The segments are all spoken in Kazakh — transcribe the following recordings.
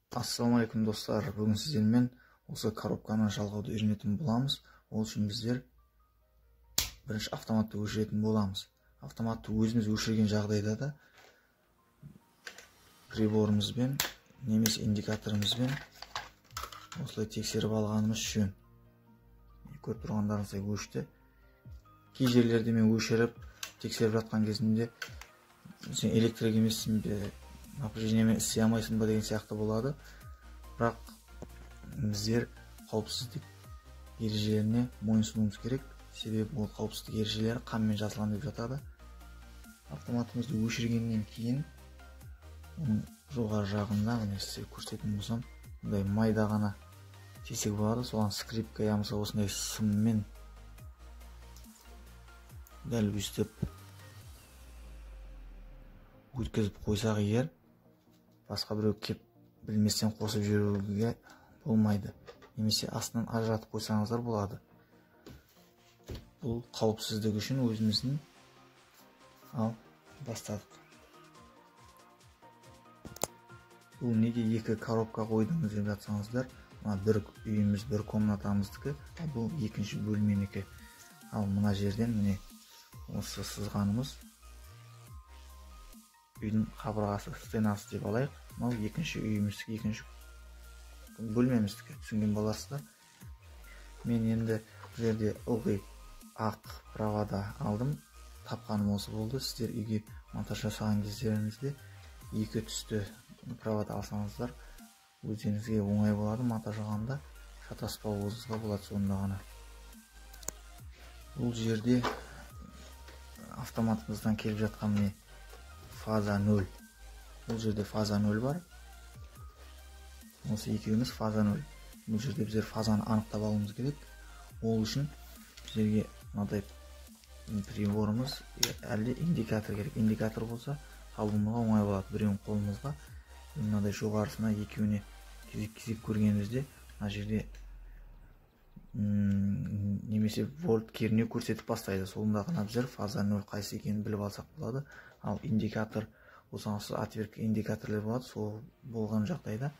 Ассалаумағалейкум достар, бүгін сіздермен осы коробканы жалғауды үйренетін боламыз. Ол үшін біздер бірінші автоматты өшіретін боламыз. Автоматты өзіміз өшірген жағдайда да приборымызбен немесе индикаторымызбен осылай тексеріп алғанымыз жөн. Көріп тұрғандарыңыздай өшті. Кей жерлерде мен өшіріп тексеріп жатқан кезімде сен электрик емессің бе, напряжениемен істей алмайсың ба деген сияқты болады. Бірақ біздер қауіпсіздік ережелеріне мойынсұнуымыз керек. Себебі ол қауіпсіздік ережелері қанмен жазылған деп жатады. Автоматымызды өшіргеннен кейін оның жоғары жағында, міне сізге көрсететін болсам, мындай майда ғана тесік болады. Соған скрипка я болмаса осындай сыммен дәл өстіп өткізіп қойсақ, егер басқа біреу кеп білместен қосып жіберуге болмайды. Немесе астынан ажыратып қойсаңыздар болады. Бұл қауіпсіздік үшін өзіміздің. Ал бастадық. Бұл неге екі коробка қойдыңыз деп жатсаңыздар, мына бір үйіміз, бір комнатамыздікі, ал бұл екінші бөлменікі. Ал мына жерден міне осы сызғанымыз үйдің қабырғасы, стенасы деп алайық. Мынау екінші үйіміздікі, екінші бөлмеміздікі, түсінген боларсыздар. Мен енді бұл жерде ылғи ақ провода алдым. Тапқаным осы болды. Сіздер үйге монтаж жасаған кездеріңізде екі түсті провода алсаңыздар өздеріңізге оңай болады, монтаждағанда шатаспауыңызға болады сонда ғана. Бұл жерде автоматымыздан келіп жатқан міне фаза 0. Бұл жерде фаза 0 бар. Осы екеуіміз фаза 0. Бұл жерде біздер фазаны анықтап алуымыз керек. Ол үшін біздерге мынадай приборымыз, әлде индикатор керек. Индикатор болса табуымызға оңай болады. Біреуін қолымызға, мынадай жоғарысына екеуіне кезек-кезек көргенімізде мына жерде немесе вольт кернеу көрсетіп бастайды. Сонда ғана біздер фаза 0 қайсы екенін біліп алсақ болады. Ал индикатор болса, отвертка индикаторлар болады. Сол болған жағдайда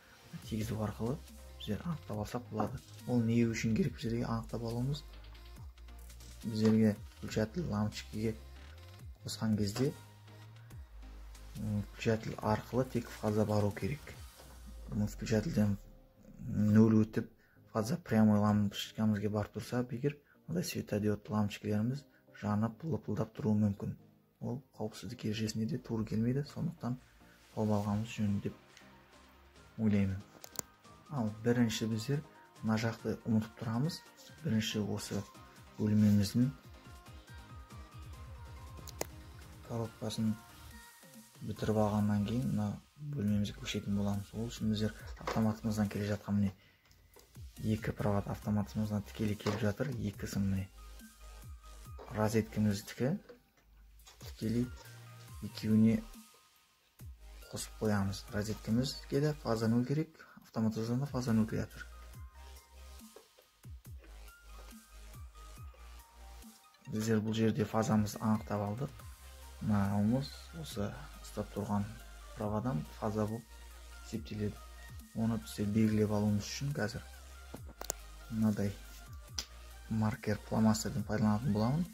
тигізу арқылы біздер анықтап алсақ болады. Ол не үшін керек біздерге анықтап алуымыз? Біздерге включатель лампочкаге қосқан кезде включатель арқылы тек фаза бару керек. Включательден 0 өтіп фаза прямой лампочкамызға барып тұрса, егер ондай светодиод лампочкаларымыз жанып лыпылдап тұруы мүмкін. Ол қауіпсіздік ережесіне де тура келмейді, сондықтан тауып алғанымыз жөн деп ойлаймын. Ал бірінші біздер мына жақты ұмытып тұрамыз. Бірінші осы бөлмеміздің коробкасын бітіріп алғаннан кейін мына бөлмемізге көшетін боламыз. Ол үшін біздер автоматымыздан келе жатқан міне екі провод автоматымыздан тікелей келіп жатыр. Екісі міне розеткіміздікі, тікелей екеуіне қосып қоямыз. Розеткімізге де фаза 0 керек, автоматымыздан да фаза 0 келе жатыр. Біздер бұл жерде фазамызды анықтап алдық. Мынауымыз осы ұстап тұрған проводан фаза болып есептеледі. Оны біздер белгілеп алуымыз үшін қазір мынадай маркер фломастерден пайдаланатын боламын.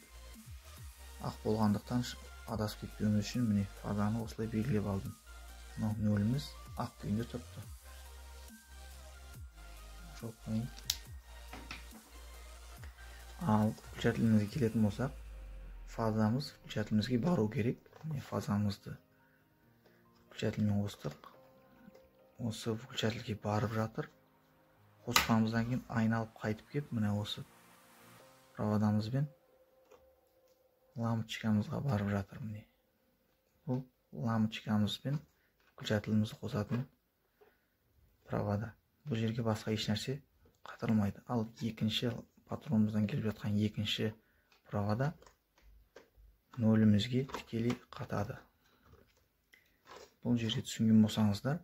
Ақ болғандықтан адасып кетпеуіміз үшін міне фазаны осылай белгілеп алдым. Мынау нөліміз ақ күйінде тұрыпты. Жоқ қояйын. Ал включателімізге келетін болсақ, фазамыз включателімізге бару керек. Міне фазамызды включательмен қостық. Осы включательге барып жатыр. Қосқанымыздан кейін айналып қайтып кеп міне осы проводамызбен лампочкамызға барып жатыр. Міне бұл лампочкамызбен включателімізді қосатын провода. Бұл жерге басқа еш нәрсе қатырылмайды. Ал екінші патронымыздан келіп жатқан екінші провода нөлімізге тікелей қатады. Бұл жерде түсінген болсаңыздар,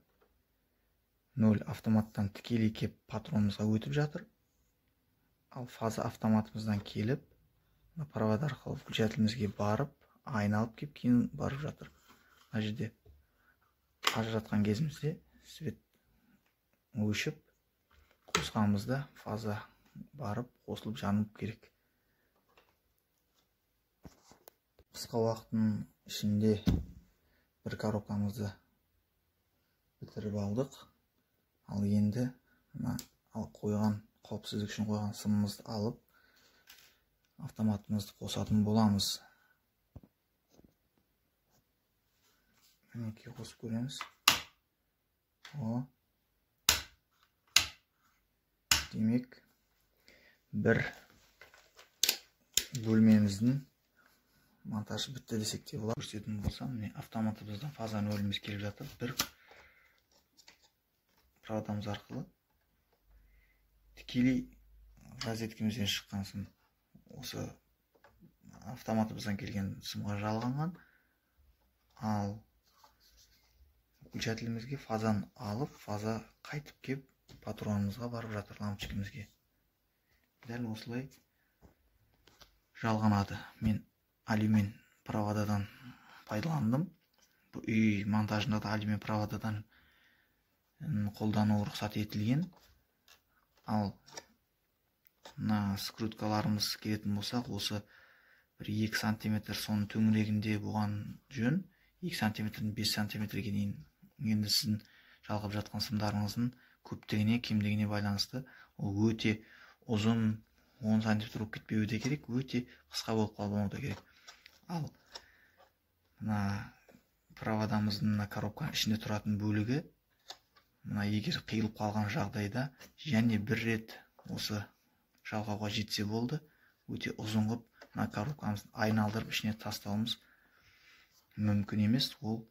0 автоматтан тікелей кеп патронымызға өтіп жатыр. Ал фаза автоматымыздан келіп, провод арқылы включателімізге барып, айналып кеп кейін барып жатыр. Мына жерде ажыратқан кезімізде свет өшіп, қосқанымызда фаза барып қосылып жанып керек. Қысқа уақыттың ішінде бір коробкамызды бітіріп алдық. Ал енді мына қойған қауіпсіздік үшін қойған сымымызды алып автоматымызды қосатын боламыз. Мінекей қосып көреміз. О. Демек, бір бөлмеміздің монтажы бітті десек те болады. Көрсететін болсам, міне автоматымыздан фаза нөліміз келіп жатыр. Бір проводамыз арқылы тікелей розеткемізден шыққан сым осы автоматымыздан келген сымға жалғанған. Ал включателімізге фазаны алып, фаза қайтып кеп патронымызға барып жатыр, лампочкамызге. Дәл осылай жалғанады. Мен алюмин проводадан пайдаландым. Бұл үй монтажында да алюмин проводадан қолдану рұқсат етілген. Ал мына скруткаларымыз келетін болсақ, осы бір 2 сантиметр соның төңірегінде болған жөн. 2 сантиметрден 5 сантиметрге дейін. Енді сіздің жалғап жатқан сымдарыңыздың көптігіне, кемдігіне байланысты ол өте ұзын 10 сантиметр болып кетпеуі де керек, өте қысқа болып қалмауы да керек. Ал мына проводамыздың мына коробканың ішінде тұратын бөлігі мына егер қиылып қалған жағдайда және бір рет осы жалғауға жетсе болды, өте ұзын қылып мына коробкамызды айналдырып ішіне тастауымыз мүмкін емес, ол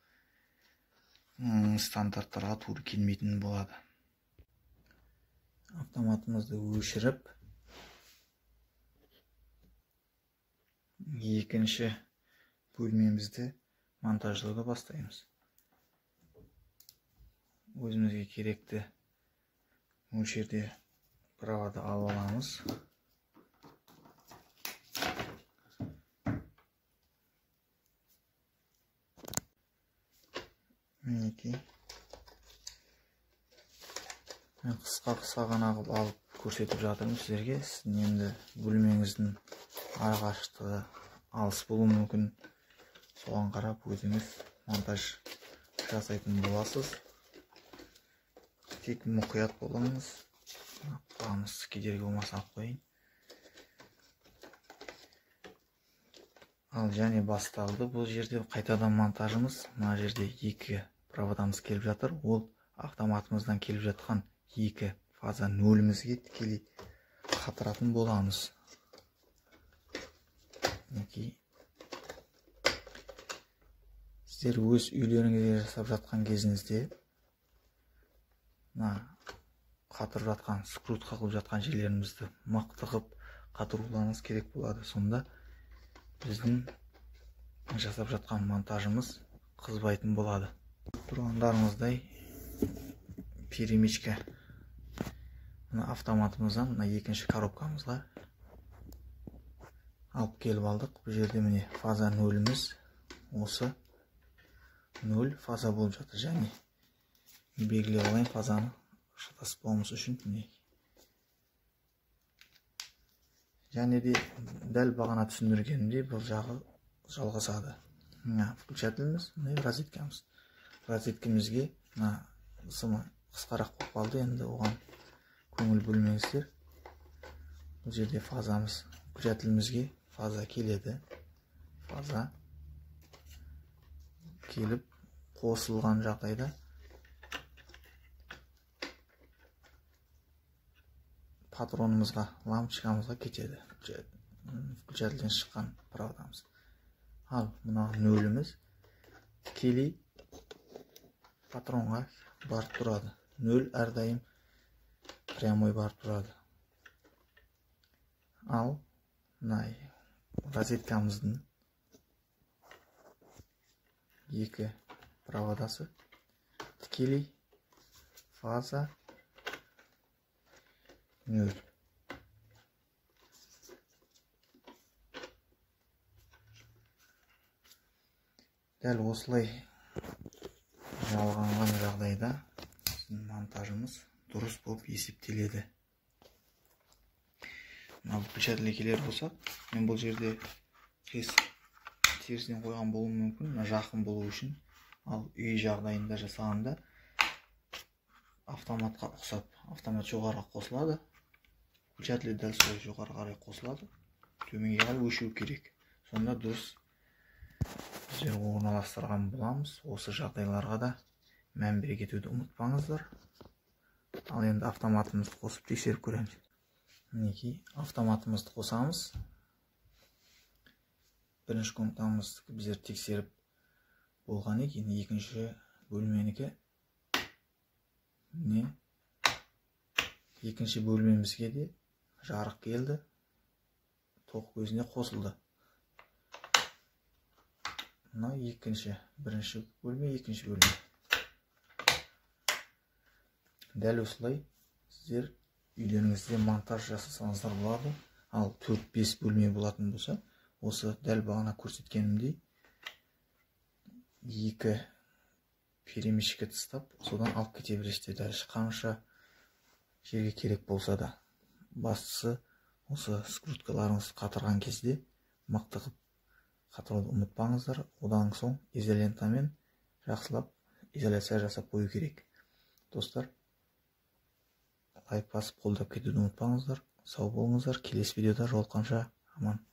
стандарттарға тура келмейтін болады. Автоматымызды өшіріп, екінші бөлмемізді монтаждауды бастаймыз. Өзімізге керекті мөлшерде проводы алып аламыз. Мінекей. Мен қысқа-қысқа ғана қылып алып көрсетіп жатырмын сіздерге. Сіздің енді бөлмеңіздің арақашықтығы алыс болуы мүмкін. Соған қарап өзіңіз монтаж жасайтын боласыз. Тек мұқият болыңыз. Құлағымыз кедергі болмаса алып қояйын. Ал және басталды. Бұл жерде қайтадан монтажымыз. Мына жерде екі проводамыз келіп жатыр. Ол автоматымыздан келіп жатқан екі фаза нөлімізге тікелей қатыратын боламыз. Мінекей. Сіздер өз үйлеріңізде жасап жатқан кезіңізде мына қатырып жатқан, скрутка қылып жатқан жерлерімізді мықты қылып қатыруларыңыз керек болады. Сонда біздің жасап жатқан монтажымыз қызбайтын болады. Тұрғандарыңыздай перемычка мына автоматымыздан мына екінші коробкамызға алып келіп алдық. Бұл жерде міне фаза нөліміз осы нөл фаза болып жатыр. Және белгілеп алайын фазаны шатаспауымыз үшін. Міне. Және де дәл бағана түсіндіргенімдей бұл жағы жалғасады. Мына включателіміз, мына розеткамыз. Розеткамызге мына сымы қысқарақ болып қалды, енді оған көңіл бөлмеңіздер. Бұл жерде фазамыз, включателімізге фаза келеді. Фаза келіп қосылған жағдайда патронымызға, лампочкамызға кетеді. Включателден шыққан проводамыз. Ал мына нөліміз тікелей патронға барып тұрады. Нөл әрдайым прямой барып тұрады. Ал мына розеткамыздың екі проводасы тікелей фаза нөл. Дәл осылай жалғанған жағдайда біздің монтажымыз дұрыс болып есептеледі. Мына выключатель келер болсақ, мен бұл жерде қисық терісінен қойған болуым мүмкін, мына жақын болу үшін. Ал үй жағдайында жасағанда автоматқа ұқсап, автомат жоғарыға қосылады, выключатель дәл солай жоғары қарай қосылады, төменге қарай өшіру керек. Сонда дұрыс біздер орналастырған боламыз. Осы жағдайларға да мән бере кетуді ұмытпаңыздар. Ал енді автоматымызды қосып тексеріп көреміз. Мінекей, автоматымызды қосамыз. Бірінші комнатамызды біздер тексеріп болған екен, екінші бөлменікі. Міне, екінші бөлмемізге де жарық келді, тоқ көзіне қосылды. Мына екінші, бірінші бөлме, екінші бөлме. Дәл осылай сіздер үйлеріңізде монтаж жасасаңыздар болады. Ал 4-5 бөлме болатын болса, осы дәл бағана көрсеткенімдей екі перемещикке тастап, содан алып кете бересіздер. Дәл қанша жерге керек болса да. Бастысы осы скруткаларыңызды қатырған кезде мықты қылып қатыруды ұмытпаңыздар. Одан соң изолентамен жақсылап изоляция жасап қою керек. Достар, лайк басып қолдап кетуді ұмытпаңыздар. Сау болыңыздар. Келесі видеода жолыққанша аман.